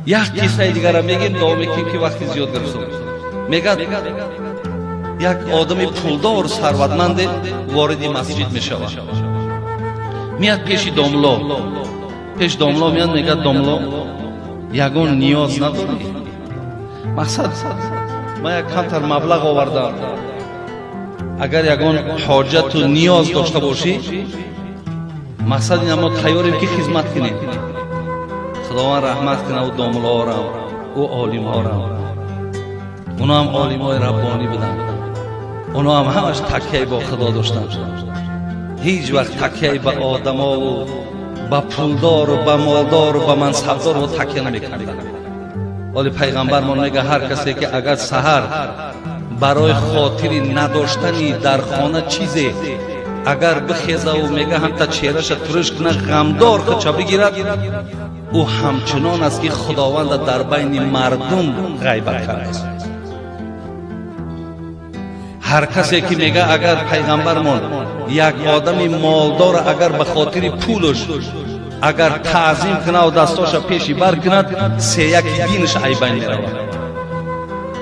Як қиссаи дигара мегем, дуо мекунем, ки вақти зиёд гирифтем. Мегӯяд, як одами пулдор, сарватманде вориди масҷид мешавад. Меяд пеши домло, пеш домло меяд, мегӯяд: домло, ягон ниёз надорӣ? Мақсад, ман як камтар маблағ овардам, агар ягон ҳоҷату ниёз дошта бошӣ, мақсад ин, мо тайёрем, ки хизмат кунем. Худованд раҳмат кунад ӯ домлоорам, ӯ олимҳорам. Оно ҳам олимҳои раббонӣ буданд, оно ҳам ҳамаш такяи бо Худо доштанд. Ҳеҷ вақт такяи ба одамову ба пулдору ба молдору ба мансабдору такя намекарданд. Вале пайғамбармон мега, ҳар касе ки агар саҳар барои хотири надоштани дар хона чизе агар бихезаву, мега, ҳамта чеҳраша туриш кунад, ғамдор худша бигирад, ӯ ҳамчунон аст, ки Худованда дар байни мардум ғайбат кардааст. Ҳар касе ки, мега, агар пайғамбармон, як одами молдора агар ба хотири пулаш агар таъзим кунаву дастоша пеши бар кунад, сеяки динаш айбайн меравад.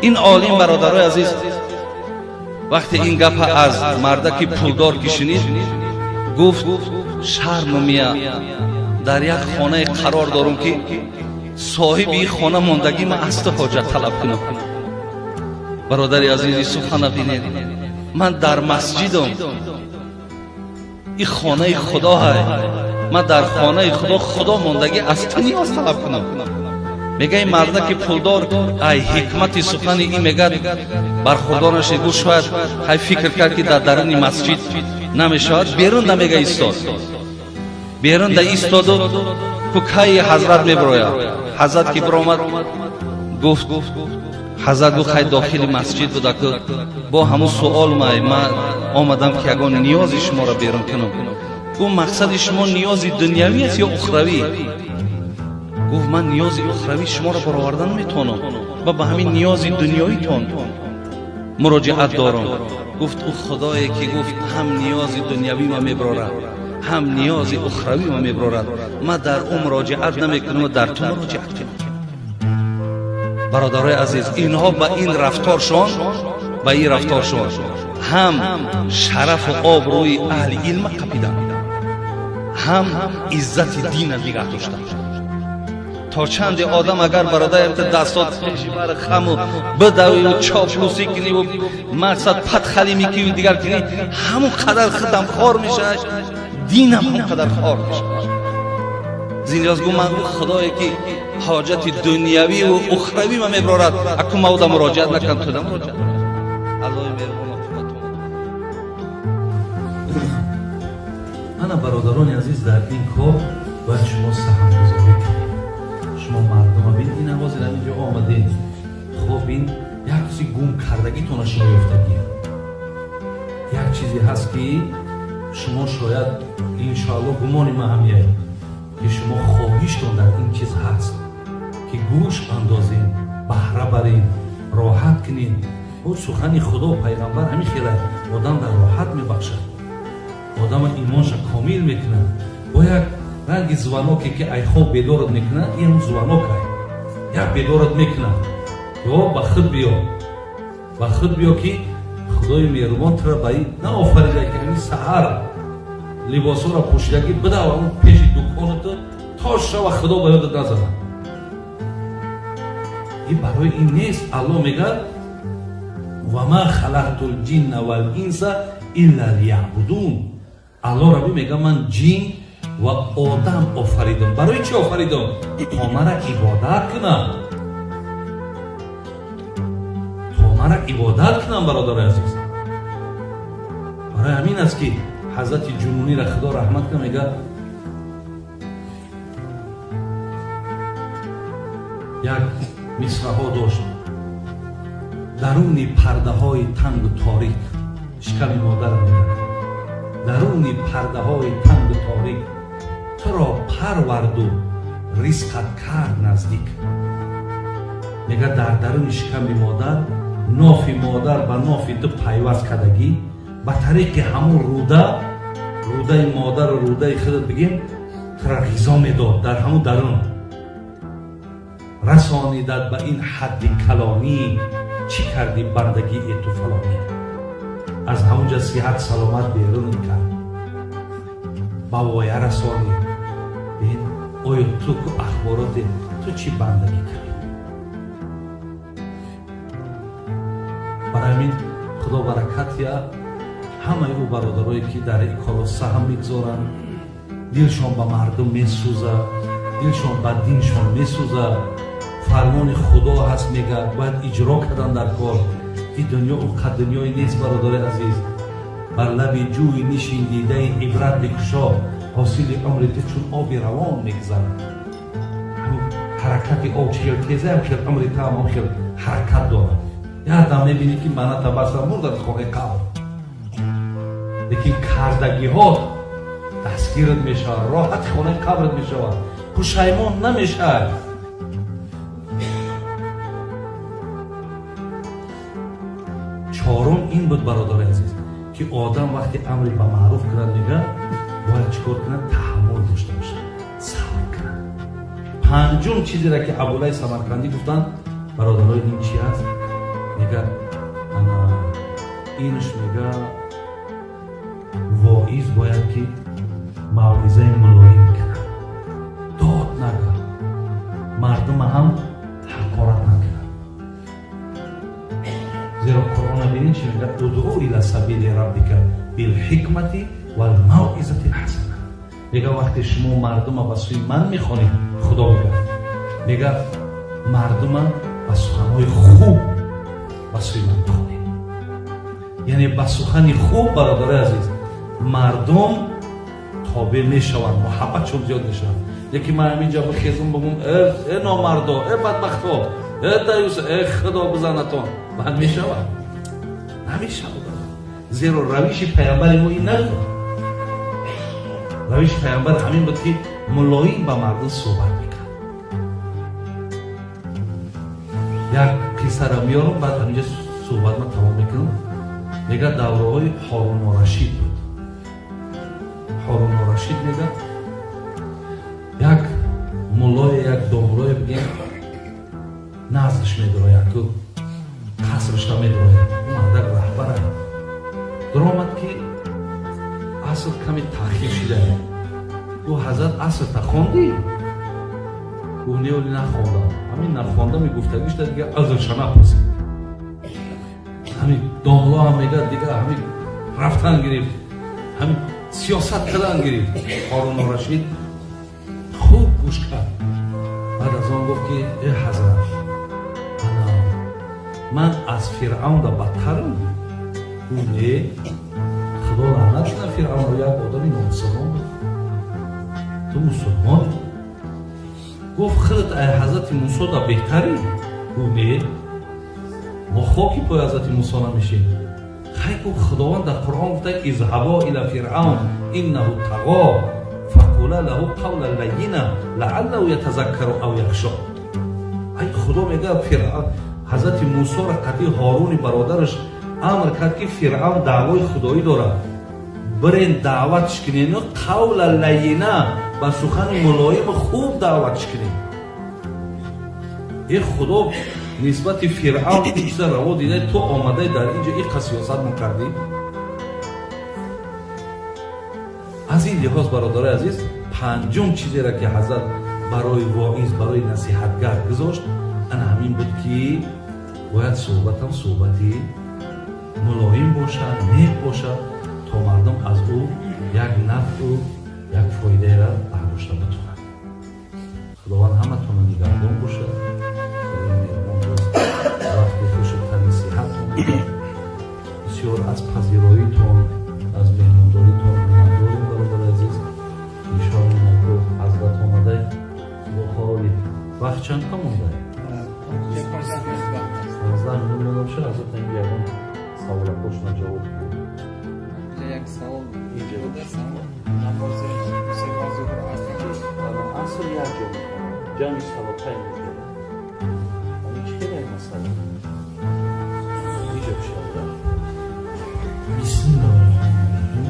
Ин олим, бародарои азиз, вақте ин гапа аз мардаки пулдор ки шунид, гуфт: шарм мия, дар як хонае қарор дорум, ки соҳиби ин хона мондагӣ, ман аз ту ҳоҷат талаб кунам. Бародари азизи, сухана бинед, ман дар масҷидам, ин хонаи Худо ҳай, ман дар хонаи Худо, Худо мондагӣ, аз ту ниёз талаб кунам. Мега, ин мардаки пулдор ай ҳикмати сухани ин, мегӯяд, бархурдор нашид. Гуфт, шояд ҳай фикр кард, ки дар даруни масҷид намешавад, берун да, мега, истод, берун да истоду ку кайи ҳазрат мебирояд. Ҳазрат ки биромад, гуфт, ҳазрат гуфт: хай, дохили масҷид буда ку, бо ҳамун суол май, ман омадам, ки ягон ниёзи шуморо берун кунам. Гуфт: мақсади шумо ниёзи дунявӣ аст ё ухравӣ? Гуфт: ман ниёзи ухравӣ шуморо бароварда наметавонам ва ба ҳамин ниёзи дунёитон муроҷиат дорам. Гуфт: ӯ Худое ки, гуфт, ҳам ниёзи дунявӣ ма мебарорад, ҳам ниёзи ухравӣ ма мебарорад, ман дар ӯ муроҷиат намекунам, дар ту муроҷиат кунам. Бародарои азиз, инҳо ба ин рафторшон, ба ин рафторшон ҳам шарафу обрӯи аҳли илма қапиданд, ҳам иззати дина нигаҳ доштанд. То чанде одам агар, бародарам, дастот пеши бар хаму бидавию чоплусӣ куниву, мақсад, падхалимӣ кунӣ, дигар кунӣ, ҳамон қадар худам хор мешавад, динам ҳамон қадар хор мешавад. Зиндиёз гу: ман Худое ки ҳоҷати дунявиву ухравӣ ма мебарорад, аку ма уда муроҷиат накунам, туда муроҷиат. Аллоҳи меҳрубон. Ана, бародарони азиз, дар ин кор бояд шумо саҳмгузорӣ кунед. Шумо мардума бин, ин ҳозир ҳаминҷо омадед, хоб, ин як чизи гум кардагитона шумо ёфтагия. Як чизе ҳаст, ки шумо шояд, иншоалло, гумони ман ҳамияй, ки шумо хоҳиштон дар ин чиз ҳаст, ки гӯш андозем, баҳра барем, роҳат кунем. Бо сухани Худо, пайғамбар ҳамин хела одам дар роҳат мебахшад, одама имонша комил мекунад. Бо як ранги звонок е ки ай хоб бедорат мекунад, ин звонок ай як бедорат мекунад: ё ба худ биё, ба худ биё, ки Худои меҳрубон тура ба ин наофарида, ки ҳамин саҳар либосҳоро пӯшидагӣ бидав пеши дуконато то шава, Худо ба ёдат назанад. Ин барои ин нест. Аллоҳ мегӯяд: ва ма халақту лҷинна вал инса илла лияъбудун. Аллоҳ Рабби мегӯяд: ман ҷин ва одам офаридам. Барои чӣ офаридам? То мара ибодат кунам, то мара ибодат кунам. Бародарои азиз, барои ҳамин аст, ки ҳазрати Ҷунунира, Худо раҳмат кунад, мегӯяд, як мисраҳо дошт: даруни пардаҳои тангу торик шиками модар, мегӯяд, даруни пардаҳои тангу торик туро парварду ризқат кард наздик. Мегӯяд, дар даруни шиками модар нофи модар ба нофи ту пайваст кардагӣ, ба тариқи ҳамун руда, рудаи модару рудаи худат бигем, тура ғизо медод дар ҳамун дарун. Расонидат ба ин ҳадди калонӣ, чӣ кардӣ бандагии ту фалонӣ? Аз ҳамунҷа сиҳат саломат берун кард, ба воя расонид. Бин, оё ту ку ахбороти ту чӣ бандагӣ кардӣ? Барои ҳамин Худо баракат я ҳамаи ӯ бародарое ки дар ин корҳо саҳм мегузоранд, дилшон ба мардум месӯзад, дилшон ба диншон месӯзад. Фармони Худо ҳаст, мегӯяд, бояд иҷро кардан дар кор. Ин дунё ӯ қад дунёе нест, бародари азиз. Бар лаби ҷӯй нишин, дидаи ибрат бикушо, ҳосили умри ту чун оби равон мегузарад. Ҳамин ҳаракати об чӣ хел тезаям, хел умри ту ҳам хел ҳаракат дорад. Як дам мебинӣ ки маната баста мурдат хонаи қабр, лекин кардагиҳо дастгират мешавад, роҳати хонаи қабрат мешавад, пушаймон намешавад. Чорум ин буд, бародари азиз, ки одам вақте амри ба маъруф кунад, мегӯяд, бояд чӣ кор кунад? Таҳаммул дошта бошад, сабр кунад. Панҷум чизеро ки Абулай Самарқандӣ гуфтанд, бародарои, ин чи аст? Мегӯяд, инш мега, воиз бояд ки мавъизаи мулоим кунад, дод нага, мардума ҳам ҳақорат накунад. Зеро Қуръона бинед чи мегӯяд: удъу ила сабили раббика билҳикмати валмавъизати лҳасана. Мега, вақте шумо мардума ба сӯи ман мехонед, Худо мегӯяд, мега, мардума ба суханҳои хуб ба сӯи ман мехонед. Яъне ба сухани хуб, бародари азиз, мардум тобеъ мешаванд, муҳаббатшон зиёд мешавад. Яке ман ҳаминҷа бихезум, бигӯм: э номардо, э бадбахто, э даюс, э Худо бизанатон, бад мешавад? Намешавад. Зеро равиши паямбари мо ин набуд. Равиши паямбар ҳамин буд ки мулоим ба мардум суҳбат мекард. Як қиссаро меорам, баъд ҳаминҷа суҳбат ма тамом мекунам. Мега, давраҳои Ҳорунорашид буд. Ҳорунорашид, мега, як муллое, як домуллое бигем, наздаш медурояд, ку қасрашда медурояд. Ӯ мардак раҳбара. Дуромад ки аср каме таъхир шидае. Гӯ: ҳазрат, асрта хондӣ? Гӯ: не, оли нахондам. Ҳамин нахонда мегуфтагишта, дига узрша напурсид. Ҳамин домло ҳам мега, дига ҳамин рафтан гирифт, ҳамин сиёсат кардан гирифт. Ҳорунорашид хуб гӯш кард, баъд аз он гуфт ки э ҳазрат, ана ман аз Фиръавнда бадтарам? Гӯ: не, Худо лаънат кунад Фиръавнро, як одами номусулмон буд, ту мусулмон. Гуфт: худат ай ҳазрати Мусо да беҳтарӣ? Гӯ: не, мо хоки пои ҳазрати Мусо намешем. Хай, гуфт, Худованд дар Қуръон гуфта: изҳабо ила фиръавн иннаҳу тағо фақула лаҳу қавла лайина лааллаҳу ятазаккару ав яхшо. Ай Худо мегӯяд, ҳазрати Мусоро қатъи Ҳоруни бародараш амр кард ки Фиръавн даъвои худоӣ дорад, бирен даъватш кунену қавла лайина, ба сухани мулоиму хуб даъватш кунем. Э Худо нисбати Фиръавн ин чиза раво дида, ту омадай дар ин ҷо иқа сиёсат мекардӣ? Аз ин лиҳоз, бародарои азиз, панҷум чизеро ки ҳазрат барои воиз, барои насиҳатгар гузошт, ана ҳамин буд ки бояд суҳбатам суҳбати мулоим бошад, нек бошад, то мардум аз ӯ як нафъу як фоидаеро бардошта битонад. Худованд ҳаматонро нигаҳбон бошад. Худои меҳрубон боз вақти хушу тани сиҳаттон бидад. Бисёр аз пазироитон, аз меҳмондоритон миннатдорем, бародари азиз. Иншоалло, наку ҳазрат омадай, Худо хоҳӣ. Вақт чанд ка монда? 15 минут монда бошад. Ҳазрат, ин ягон саволакошона ҷавоб кунед. Як савол. Инҷа. Намози зуҳр аср як ҷо мехонад, ҷамъи салотайн мекунад. Ҳамин чӣ хеле масъала инҷа бишавад. Бисмиллоҳир-раҳмонир-раҳим.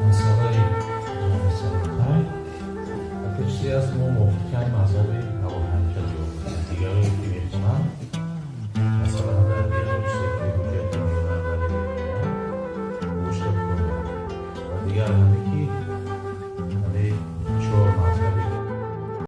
Масъалаи ҷамъи салотайн ака Асосӣ аст, мо мувофиқи мазҳаби Абу Ҳанифа ҷавоб медиҳем. Дигаре ки мехонанд, масалан, дар дигар чизе ки ҳуҷҷате меоранд, далеле меоранд, гӯшта кор. Ва дигар ҳаме ки